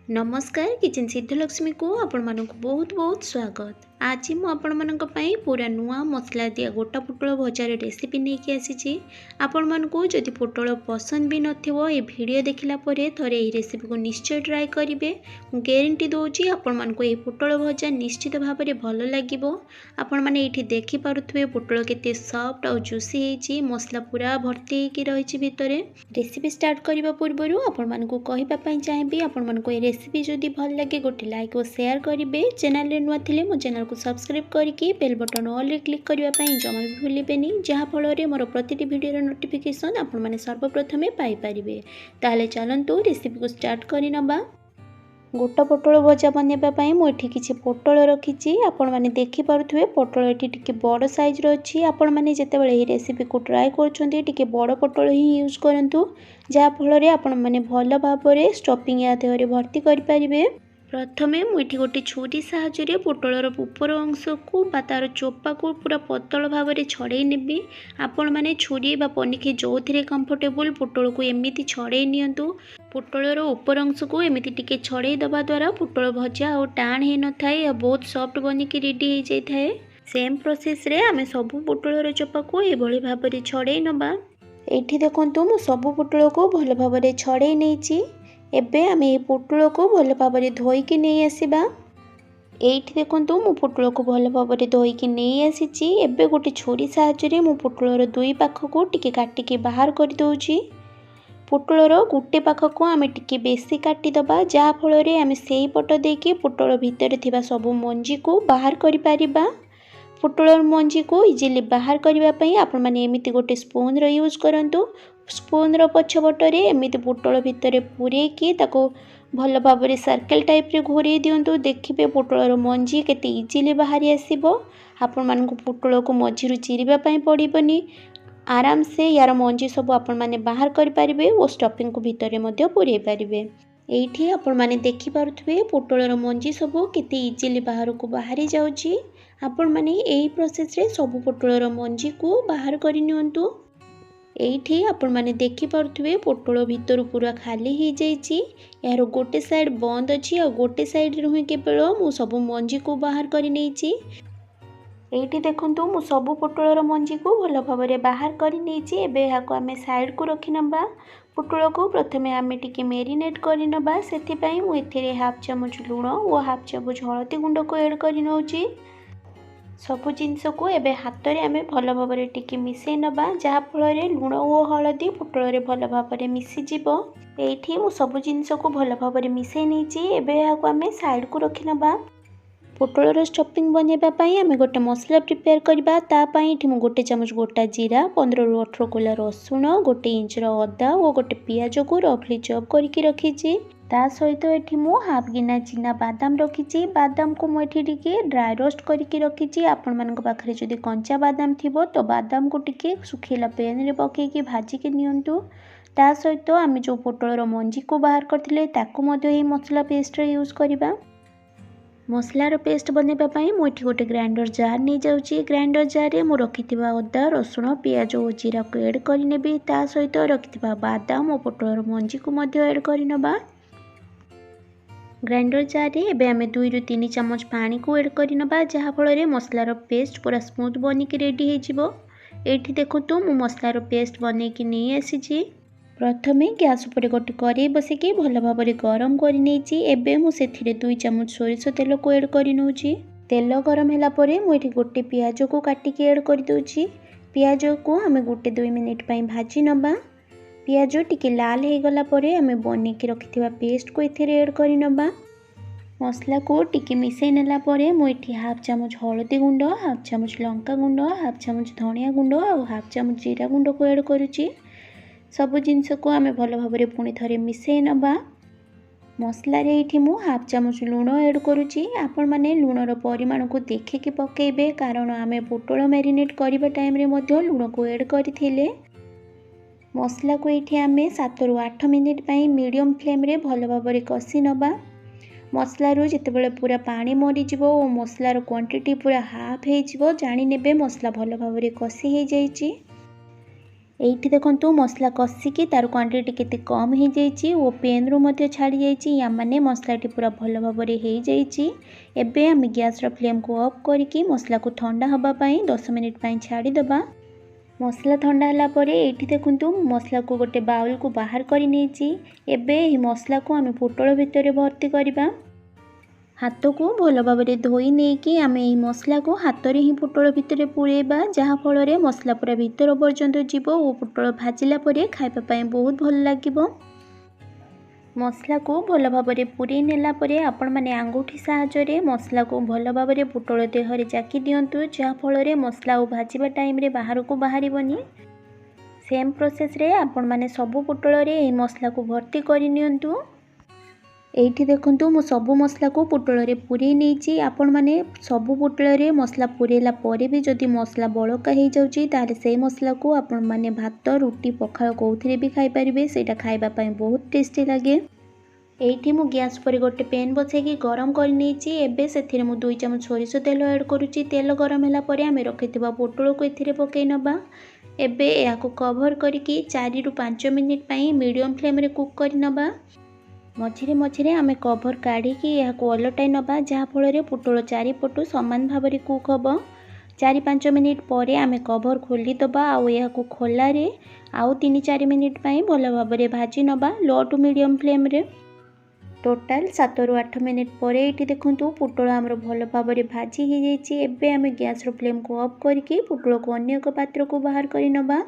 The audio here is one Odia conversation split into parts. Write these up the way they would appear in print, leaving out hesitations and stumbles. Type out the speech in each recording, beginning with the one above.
ନମସ୍କାର, କିଚେନ୍ ସିଦ୍ଧଲକ୍ଷ୍ମୀକୁ ଆପଣମାନଙ୍କୁ ବହୁତ ବହୁତ ସ୍ୱାଗତ। ଆଜି ମୁଁ ଆପଣମାନଙ୍କ ପାଇଁ ପୁରା ନୂଆ ମସଲା ଦିଆ ଗୋଟା ପୋଟଳ ଭଜାର ରେସିପି ନେଇକି ଆସିଛି। ଆପଣମାନଙ୍କୁ ଯଦି ପୋଟଳ ପସନ୍ଦ ବି ନଥିବ, ଏ ଭିଡ଼ିଓ ଦେଖିଲା ପରେ ଥରେ ଏହି ରେସିପିକୁ ନିଶ୍ଚୟ ଟ୍ରାଏ କରିବେ। ମୁଁ ଗ୍ୟାରେଣ୍ଟି ଦେଉଛି, ଆପଣମାନଙ୍କୁ ଏହି ପୋଟଳ ଭଜା ନିଶ୍ଚିତ ଭାବରେ ଭଲ ଲାଗିବ। ଆପଣମାନେ ଏଇଠି ଦେଖିପାରୁଥିବେ ପୋଟଳ କେତେ ସଫ୍ଟ ଆଉ ଜୁସି ହେଇଛି, ମସଲା ପୁରା ଭର୍ତ୍ତି ହେଇକି ରହିଛି ଭିତରେ। ରେସିପି ଷ୍ଟାର୍ଟ କରିବା ପୂର୍ବରୁ ଆପଣମାନଙ୍କୁ କହିବା ପାଇଁ ଚାହିଁବି, ଆପଣମାନଙ୍କୁ ଏ ରେସିପି ଯଦି ଭଲ ଲାଗେ ଗୋଟେ ଲାଇକ୍ ଓ ସେୟାର କରିବେ। ଚ୍ୟାନେଲରେ ନୂଆ ଥିଲେ ମୋ ଚ୍ୟାନେଲକୁ ସବସ୍କ୍ରାଇବ୍ କରିକି ବେଲ୍ ବଟନ୍ ଅଲ୍ରେ କ୍ଲିକ୍ କରିବା ପାଇଁ ଜମା ବି ଭୁଲିବେନି, ଯାହାଫଳରେ ମୋର ପ୍ରତିଟି ଭିଡ଼ିଓର ନୋଟିଫିକେସନ୍ ଆପଣମାନେ ସର୍ବପ୍ରଥମେ ପାଇପାରିବେ। ତାହେଲେ ଚାଲନ୍ତୁ ରେସିପିକୁ ଷ୍ଟାର୍ଟ କରିନେବା। ଗୋଟା ପୋଟଳ ଭଜା ବନେଇବା ପାଇଁ ମୁଁ ଏଠି କିଛି ପୋଟଳ ରଖିଛି। ଆପଣମାନେ ଦେଖିପାରୁଥିବେ ପୋଟଳ ଏଠି ଟିକେ ବଡ଼ ସାଇଜ୍ର ଅଛି। ଆପଣମାନେ ଯେତେବେଳେ ଏହି ରେସିପିକୁ ଟ୍ରାଏ କରୁଛନ୍ତି, ଟିକେ ବଡ଼ ପୋଟଳ ହିଁ ୟୁଜ୍ କରନ୍ତୁ, ଯାହାଫଳରେ ଆପଣମାନେ ଭଲ ଭାବରେ ଷ୍ଟଫିଂ ୟା ଦେହରେ ଭର୍ତ୍ତି କରିପାରିବେ। ପ୍ରଥମେ ମୁଁ ଏଠି ଗୋଟେ ଛୁରୀ ସାହାଯ୍ୟରେ ପୋଟଳର ଉପର ଅଂଶକୁ ବା ତା'ର ଚୋପାକୁ ପୁରା ପତଳ ଭାବରେ ଛଡ଼େଇ ନେବି। ଆପଣମାନେ ଛୁରୀ ବା ପନିକି ଯେଉଁଥିରେ କମ୍ଫର୍ଟେବୁଲ୍, ପୋଟଳକୁ ଏମିତି ଛଡ଼େଇ ନିଅନ୍ତୁ। ପୋଟଳର ଉପର ଅଂଶକୁ ଏମିତି ଟିକେ ଛଡ଼େଇ ଦେବା ଦ୍ୱାରା ପୋଟଳ ଭଜା ଆଉ ଟାଣ ହେଇନଥାଏ, ଆଉ ବହୁତ ସଫ୍ଟ ବନିକି ରେଡ଼ି ହେଇଯାଇଥାଏ। ସେମ୍ ପ୍ରୋସେସ୍ରେ ଆମେ ସବୁ ପୋଟଳର ଚୋପାକୁ ଏଭଳି ଭାବରେ ଛଡ଼େଇ ନେବା। ଏଇଠି ଦେଖନ୍ତୁ, ମୁଁ ସବୁ ପୋଟଳକୁ ଭଲ ଭାବରେ ଛଡ଼େଇ ନେଇଛି। ଏବେ ଆମେ ଏହି ପୋଟଳକୁ ଭଲ ଭାବରେ ଧୋଇକି ନେଇ ଆସିବା। ଏଇଠି ଦେଖନ୍ତୁ, ମୁଁ ପୋଟଳକୁ ଭଲ ଭାବରେ ଧୋଇକି ନେଇ ଆସିଛି। ଏବେ ଗୋଟେ ଛୁରୀ ସାହାଯ୍ୟରେ ମୁଁ ପୋଟଳର ଦୁଇ ପାଖକୁ ଟିକେ କାଟିକି ବାହାର କରିଦେଉଛି। ପୋଟଳର ଗୋଟେ ପାଖକୁ ଆମେ ଟିକେ ବେଶୀ କାଟିଦେବା, ଯାହାଫଳରେ ଆମେ ସେଇ ପଟ ଦେଇକି ପୋଟଳ ଭିତରେ ଥିବା ସବୁ ମଞ୍ଜିକୁ ବାହାର କରିପାରିବା। ପୋଟଳର ମଞ୍ଜିକୁ ଇଜିଲି ବାହାର କରିବା ପାଇଁ ଆପଣମାନେ ଏମିତି ଗୋଟେ ସ୍ପୁନ୍ର ୟୁଜ୍ କରନ୍ତୁ। ସ୍ପୁନ୍ର ପଛପଟରେ ଏମିତି ପୋଟଳ ଭିତରେ ପୂରେଇକି ତାକୁ ଭଲ ଭାବରେ ସର୍କଲ୍ ଟାଇପ୍ରେ ଘୋରେଇ ଦିଅନ୍ତୁ। ଦେଖିବେ ପୋଟଳର ମଞ୍ଜି କେତେ ଇଜିଲି ବାହାରି ଆସିବ। ଆପଣମାନଙ୍କୁ ପୋଟଳକୁ ମଝିରୁ ଚିରିବା ପାଇଁ ପଡ଼ିବନି। ଆରାମସେ ୟାର ମଞ୍ଜି ସବୁ ଆପଣମାନେ ବାହାର କରିପାରିବେ ଓ ଷ୍ଟଫିଂକୁ ଭିତରେ ମଧ୍ୟ ପୂରେଇ ପାରିବେ। ଏଇଠି ଆପଣମାନେ ଦେଖିପାରୁଥିବେ ପୋଟଳର ମଞ୍ଜି ସବୁ କେତେ ଇଜିଲି ବାହାରକୁ ବାହାରି ଯାଉଛି। ଆପଣମାନେ ଏଇ ପ୍ରୋସେସ୍ରେ ସବୁ ପୋଟଳର ମଞ୍ଜିକୁ ବାହାର କରି ନିଅନ୍ତୁ। ଏଇଠି ଆପଣମାନେ ଦେଖିପାରୁଥିବେ ପୋଟଳ ଭିତରୁ ପୁରା ଖାଲି ହେଇଯାଇଛି। ଏହାର ଗୋଟେ ସାଇଡ଼୍ ବନ୍ଦ ଅଛି ଆଉ ଗୋଟେ ସାଇଡ଼୍ରୁ ହିଁ କେବଳ ମୁଁ ସବୁ ମଞ୍ଜିକୁ ବାହାର କରି ନେଇଛି। ଏଇଠି ଦେଖନ୍ତୁ, ମୁଁ ସବୁ ପୋଟଳର ମଞ୍ଜିକୁ ଭଲ ଭାବରେ ବାହାର କରି ନେଇଛି। ଏବେ ଏହାକୁ ଆମେ ସାଇଡ଼୍କୁ ରଖିନେବା। ପୋଟଳକୁ ପ୍ରଥମେ ଆମେ ଟିକେ ମେରିନେଟ୍ କରିନେବା। ସେଥିପାଇଁ ମୁଁ ଏଥିରେ ହାଫ୍ ଚାମଚ ଲୁଣ ଓ ହାଫ୍ ଚାମଚ ହଳଦୀ ଗୁଣ୍ଡକୁ ଏଡ଼୍ କରି ନେଉଛି। ସବୁ ଜିନିଷକୁ ଏବେ ହାତରେ ଆମେ ଭଲ ଭାବରେ ଟିକେ ମିଶାଇ ନେବା, ଯାହାଫଳରେ ଲୁଣ ଓ ହଳଦୀ ପୋଟଳରେ ଭଲ ଭାବରେ ମିଶିଯିବ। ଏଇଠି ମୁଁ ସବୁ ଜିନିଷକୁ ଭଲ ଭାବରେ ମିଶାଇ ନେଇଛି। ଏବେ ଏହାକୁ ଆମେ ସାଇଡ଼କୁ ରଖିନେବା। ପୋଟଳର ଷ୍ଟଫିଂ ବନେଇବା ପାଇଁ ଆମେ ଗୋଟେ ମସଲା ପ୍ରିପେୟାର କରିବା। ତା ପାଇଁ ଏଠି ମୁଁ ଗୋଟେ ଚାମଚ ଗୋଟା ଜିରା, 15ରୁ 18 କୋଲା ରସୁଣ, 1 ଇଞ୍ଚର ଅଦା ଓ ଗୋଟେ ପିଆଜକୁ ରଫଲି ଚପ୍ କରିକି ରଖିଛି। ତା ସହିତ ଏଠି ମୁଁ ହାଫ୍ ଗିନା ଚିନା ବାଦାମ ରଖିଛି। ବାଦାମକୁ ମୁଁ ଏଠି ଟିକେ ଡ୍ରାଏ ରୋଷ୍ଟ କରିକି ରଖିଛି। ଆପଣମାନଙ୍କ ପାଖରେ ଯଦି କଞ୍ଚା ବାଦାମ ଥିବ, ତ ବାଦାମକୁ ଟିକେ ଶୁଖିଲା ପ୍ୟାନ୍ରେ ପକାଇକି ଭାଜିକି ନିଅନ୍ତୁ। ତା ସହିତ ଆମେ ଯେଉଁ ପୋଟଳର ମଞ୍ଜିକୁ ବାହାର କରିଥିଲେ, ତାକୁ ମଧ୍ୟ ଏହି ମସଲା ପେଷ୍ଟରେ ୟୁଜ୍ କରିବା। ମସଲାର ପେଷ୍ଟ ବନେଇବା ପାଇଁ ମୁଁ ଏଠି ଗୋଟେ ଗ୍ରାଇଣ୍ଡର ଜାର୍ ନେଇଯାଉଛି। ଗ୍ରାଇଣ୍ଡର ଜାର୍ରେ ମୁଁ ରଖିଥିବା ଅଦା, ରସୁଣ, ପିଆଜ ଓ ଜିରାକୁ ଏଡ଼୍ କରିନେବି। ତା ସହିତ ରଖିଥିବା ବାଦାମ ଓ ପୋଟଳର ମଞ୍ଜିକୁ ମଧ୍ୟ ଏଡ଼୍ କରିନେବା। ଗ୍ରାଇଣ୍ଡର ଜାର୍ରେ ଏବେ ଆମେ 2ରୁ 3 ଚାମଚ ପାଣିକୁ ଏଡ଼୍ କରିନେବା, ଯାହାଫଳରେ ମସଲାର ପେଷ୍ଟ ପୁରା ସ୍ମୁଥ୍ ବନିକି ରେଡ଼ି ହେଇଯିବ। ଏଇଠି ଦେଖନ୍ତୁ, ମୁଁ ମସଲାର ପେଷ୍ଟ ବନେଇକି ନେଇ ଆସିଛି। ପ୍ରଥମେ ଗ୍ୟାସ୍ ଉପରେ ଗୋଟେ କରେଇ ବସିକି ଭଲ ଭାବରେ ଗରମ କରିନେଇଛି। ଏବେ ମୁଁ ସେଥିରେ 2 ଚାମଚ ସୋରିଷ ତେଲକୁ ଏଡ଼୍ କରିନେଉଛି। ତେଲ ଗରମ ହେଲା ପରେ ମୁଁ ଏଠି ଗୋଟେ ପିଆଜକୁ କାଟିକି ଏଡ଼୍ କରିଦେଉଛି। ପିଆଜକୁ ଆମେ 1-2 ମିନିଟ୍ ପାଇଁ ଭାଜି ନେବା। ପିଆଜ ଟିକେ ଲାଲ ହେଇଗଲା ପରେ ଆମେ ବନେଇକି ରଖିଥିବା ପେଷ୍ଟକୁ ଏଥିରେ ଏଡ଼୍ କରିନେବା। ମସଲାକୁ ଟିକେ ମିଶାଇ ନେଲା ପରେ ମୁଁ ଏଠି ହାଫ୍ ଚାମଚ ହଳଦୀ ଗୁଣ୍ଡ, ହାଫ୍ ଚାମଚ ଲଙ୍କା ଗୁଣ୍ଡ, ହାଫ୍ ଚାମଚ ଧନିଆ ଗୁଣ୍ଡ ଆଉ ହାଫ୍ ଚାମଚ ଜିରା ଗୁଣ୍ଡକୁ ଏଡ଼୍ କରୁଛି। ସବୁ ଜିନିଷକୁ ଆମେ ଭଲ ଭାବରେ ପୁଣି ଥରେ ମିଶାଇ ନେବା। ମସଲାରେ ଏଇଠି ମୁଁ ହାଫ୍ ଚାମଚ ଲୁଣ ଏଡ଼୍ କରୁଛି। ଆପଣମାନେ ଲୁଣର ପରିମାଣକୁ ଦେଖିକି ପକାଇବେ, କାରଣ ଆମେ ପୋଟଳ ମ୍ୟାରିନେଟ୍ କରିବା ଟାଇମ୍ରେ ମଧ୍ୟ ଲୁଣକୁ ଏଡ଼୍ କରିଥିଲେ। ମସଲାକୁ ଏଇଠି ଆମେ 7ରୁ 8 ମିନିଟ୍ ପାଇଁ ମିଡ଼ିୟମ୍ ଫ୍ଲେମ୍ରେ ଭଲ ଭାବରେ କଷି ନେବା। ମସଲାରୁ ଯେତେବେଳେ ପୁରା ପାଣି ମରିଯିବ ଓ ମସଲାର କ୍ୱାଣ୍ଟିଟି ପୁରା ହାଫ୍ ହେଇଯିବ, ଜାଣିନେବେ ମସଲା ଭଲ ଭାବରେ କଷି ହେଇଯାଇଛି। ଏଇଠି ଦେଖନ୍ତୁ, ମସଲା କଷିକି ତାର କ୍ୱାଣ୍ଟିଟି କେତେ କମ୍ ହେଇଯାଇଛି ଓ ପେନ୍ରୁ ମଧ୍ୟ ଛାଡ଼ି ଯାଇଛି। ୟା ମାନେ ମସଲାଟି ପୁରା ଭଲ ଭାବରେ ହେଇଯାଇଛି। ଏବେ ଆମେ ଗ୍ୟାସ୍ର ଫ୍ଲେମ୍କୁ ଅଫ୍ କରିକି ମସଲାକୁ ଥଣ୍ଡା ହେବା ପାଇଁ 10 ମିନିଟ୍ ପାଇଁ ଛାଡ଼ିଦେବା। ମସଲା ଥଣ୍ଡା ହେଲା ପରେ ଏଇଠି ଦେଖନ୍ତୁ, ମସଲାକୁ ଗୋଟେ ବାଉଲକୁ ବାହାର କରି ନେଇଛି। ଏବେ ଏହି ମସଲାକୁ ଆମେ ପୋଟଳ ଭିତରେ ଭର୍ତ୍ତି କରିବା। ହାତକୁ ଭଲ ଭାବରେ ଧୋଇ ନେଇକି ଆମେ ଏହି ମସଲାକୁ ହାତରେ ହିଁ ପୋଟଳ ଭିତରେ ପୂରେଇବା, ଯାହାଫଳରେ ମସଲା ପୁରା ଭିତର ପର୍ଯ୍ୟନ୍ତ ଯିବ ଓ ପୋଟଳ ଭାଜିଲା ପରେ ଖାଇବା ପାଇଁ ବହୁତ ଭଲ ଲାଗିବ। ମସଲାକୁ ଭଲ ଭାବରେ ପୂରେଇ ନେଲା ପରେ ଆପଣମାନେ ଆଙ୍ଗୁଠି ସାହାଯ୍ୟରେ ମସଲାକୁ ଭଲ ଭାବରେ ପୋଟଳ ଦେହରେ ଜାକି ଦିଅନ୍ତୁ, ଯାହାଫଳରେ ମସଲା ଆଉ ଭାଜିବା ଟାଇମ୍ରେ ବାହାରକୁ ବାହାରିବନି। ସେମ୍ ପ୍ରୋସେସ୍ରେ ଆପଣମାନେ ସବୁ ପୋଟଳରେ ଏହି ମସଲାକୁ ଭର୍ତ୍ତି କରିନିଅନ୍ତୁ। ଏଇଠି ଦେଖନ୍ତୁ, ମୁଁ ସବୁ ମସଲାକୁ ପୋଟଳରେ ପୂରେଇ ନେଇଛି। ଆପଣମାନେ ସବୁ ପୋଟଳରେ ମସଲା ପୂରେଇଲା ପରେ ବି ଯଦି ମସଲା ବଳକା ହେଇଯାଉଛି, ତାହେଲେ ସେଇ ମସଲାକୁ ଆପଣମାନେ ଭାତ, ରୁଟି, ପଖାଳ କେଉଁଥିରେ ବି ଖାଇପାରିବେ। ସେଇଟା ଖାଇବା ପାଇଁ ବହୁତ ଟେଷ୍ଟି ଲାଗେ। ଏଇଠି ମୁଁ ଗ୍ୟାସ୍ ଉପରେ ଗୋଟେ ପ୍ୟାନ୍ ବସେଇକି ଗରମ କରିନେଇଛି। ଏବେ ସେଥିରେ ମୁଁ 2 ଚାମଚ ସୋରିଷ ତେଲ ଆଡ଼୍ କରୁଛି। ତେଲ ଗରମ ହେଲା ପରେ ଆମେ ରଖିଥିବା ପୋଟଳକୁ ଏଥିରେ ପକାଇ ନେବା। ଏବେ ଏହାକୁ କଭର୍ କରିକି 4ରୁ 5 ମିନିଟ୍ ପାଇଁ ମିଡ଼ିୟମ୍ ଫ୍ଲେମ୍ରେ କୁକ୍ କରିନେବା। ମଝିରେ ମଝିରେ ଆମେ କଭର୍ କାଢ଼ିକି ଏହାକୁ ଓଲଟାଇ ନେବା, ଯାହାଫଳରେ ପୋଟଳ ଚାରିପଟୁ ସମାନ ଭାବରେ କୁକ୍ ହେବ। 4 5 ମିନିଟ୍ ପରେ ଆମେ କଭର୍ ଖୋଲିଦେବା ଆଉ ଏହାକୁ ଖୋଲାରେ ଆଉ 3 4 ମିନିଟ୍ ପାଇଁ ଭଲ ଭାବରେ ଭାଜି ନେବା ଲୋ ଟୁ ମିଡ଼ିୟମ୍ ଫ୍ଲେମ୍ରେ। ଟୋଟାଲ୍ 7ରୁ 8 ମିନିଟ୍ ପରେ ଏଇଠି ଦେଖନ୍ତୁ, ପୋଟଳ ଆମର ଭଲ ଭାବରେ ଭାଜି ହେଇଯାଇଛି। ଏବେ ଆମେ ଗ୍ୟାସ୍ର ଫ୍ଲେମ୍କୁ ଅଫ୍ କରିକି ପୋଟଳକୁ ଅନ୍ୟ ଏକ ପାତ୍ରକୁ ବାହାର କରି ନେବା।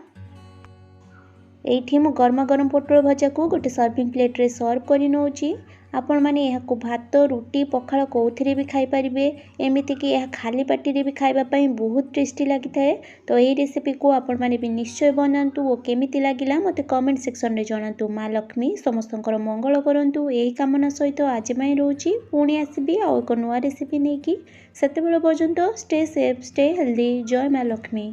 ଏଇଠି ମୁଁ ଗରମ ଗରମ ପୋଟଳ ଭଜାକୁ ଗୋଟେ ସର୍ଭିଂ ପ୍ଲେଟ୍ରେ ସର୍ଭ କରି ନେଉଛି। ଆପଣମାନେ ଏହାକୁ ଭାତ, ରୁଟି, ପଖାଳ କେଉଁଥିରେ ବି ଖାଇପାରିବେ। ଏମିତିକି ଏହା ଖାଲି ପାଟିରେ ବି ଖାଇବା ପାଇଁ ବହୁତ ଟେଷ୍ଟି ଲାଗିଥାଏ। ତ ଏହି ରେସିପିକୁ ଆପଣମାନେ ବି ନିଶ୍ଚୟ ବନାନ୍ତୁ ଓ କେମିତି ଲାଗିଲା ମୋତେ କମେଣ୍ଟ ସେକ୍ସନରେ ଜଣାନ୍ତୁ। ମା ଲକ୍ଷ୍ମୀ ସମସ୍ତଙ୍କର ମଙ୍ଗଳ କରନ୍ତୁ, ଏହି କାମନା ସହିତ ଆଜି ପାଇଁ ରହୁଛି। ପୁଣି ଆସିବି ଆଉ ଏକ ନୂଆ ରେସିପି ନେଇକି। ସେତେବେଳେ ପର୍ଯ୍ୟନ୍ତ ଷ୍ଟେ ସେଫ୍, ଷ୍ଟେ ହେଲ୍ଦି। ଜୟ ମା ଲକ୍ଷ୍ମୀ।